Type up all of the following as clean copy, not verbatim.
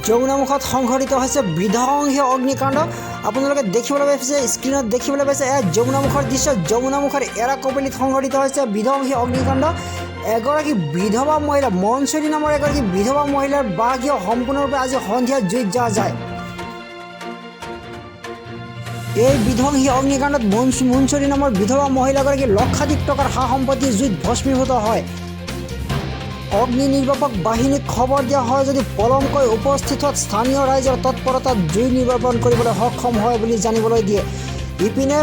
যমুনামুখত সংঘটিত হৈছে বিধ্বংসী অগ্নিকাণ্ড। আপোনালোকে দেখিবলৈ পাইছে, স্ক্ৰীণত দেখিবলৈ পাইছে, এয়া যমুনামুখৰ দৃশ্য। যমুনামুখৰ এৰাকপিলিত সংঘটিত হৈছে বিধ্বংসী অগ্নিকাণ্ড। এগৰাকী বিধৱা মহিলা, মনচুৰী নামৰ এগৰাকী বিধৱা মহিলাৰ বাসগৃহ সম্পূৰ্ণৰূপে আজি সন্ধিয়া জুইত জাহ যায়। এই বিধ্বংসী অগ্নিকাণ্ডত মনচুৰী নামৰ বিধৱা মহিলাগৰাকী লক্ষাধিক টকাৰ সা সম্পত্তি জুইত ভস্মীভূত হয়। অগ্নি নিৰ্বাপক বাহিনীক খবৰ দিয়া হয় যদি পলমকৈ উপস্থিত হোৱাত স্থানীয় ৰাইজৰ তৎপৰতাত জুই নিৰ্বাপন কৰিবলৈ সক্ষম হয় বুলি জানিবলৈ দিয়ে। ইপিনে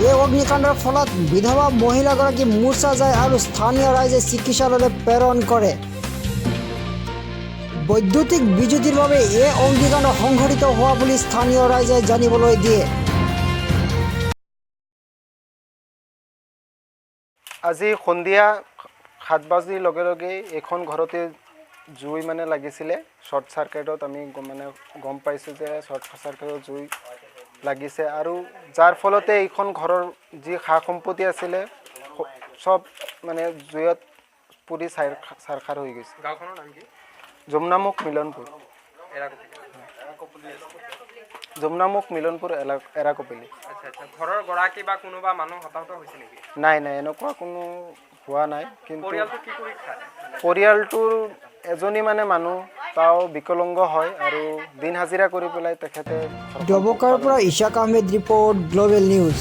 এই অগ্নিকাণ্ডৰ ফলত বিধৱা মহিলাগৰাকী মূৰ্ছা যায় আৰু স্থানীয় ৰাইজে চিকিৎসালয়লৈ প্ৰেৰণ কৰে। বৈদ্যুতিক বিজুতিৰ বাবে এই অগ্নিকাণ্ড সংঘটিত হোৱা বুলি স্থানীয় ৰাইজে জানিবলৈ দিয়ে। আজি সন্ধিয়া 7 বাজিৰ লগে লগেই এইখন ঘৰতে জুই মানে লাগিছিলে। শ্বৰ্ট চাৰ্কিটত আমি মানে গম পাইছোঁ যে শ্বৰ্ট চাৰ্কিটত জুই লাগিছে আৰু যাৰ ফলতে এইখন ঘৰৰ যি সা সম্পত্তি আছিলে চব মানে জুইত পুৰি ছাৰখাৰ হৈ গৈছে। গাঁওখনৰ নাম কি? যমুনামুখ মিলনপুৰ। এৰাকপিলি। যমুনামুখ মিলনপুৰ, এৰাকপিলি। আচ্ছা, ঘৰৰ গৰাকী বা কোনোবা মানুহ হতাহত হৈছে নেকি? নাই নাই, এনেকুৱা কোনো হোৱা নাই। কিন্তু পৰিয়ালটো কি কৰি খায়? পৰিয়ালটোৰ এজনী মানে মানুহ তাও বিকলাংগ হয় আৰু দিন হাজিৰা কৰি পেলাই তেখেতে ঘৰখন ডবকাৰ পৰা Isak Ahmed report, global news.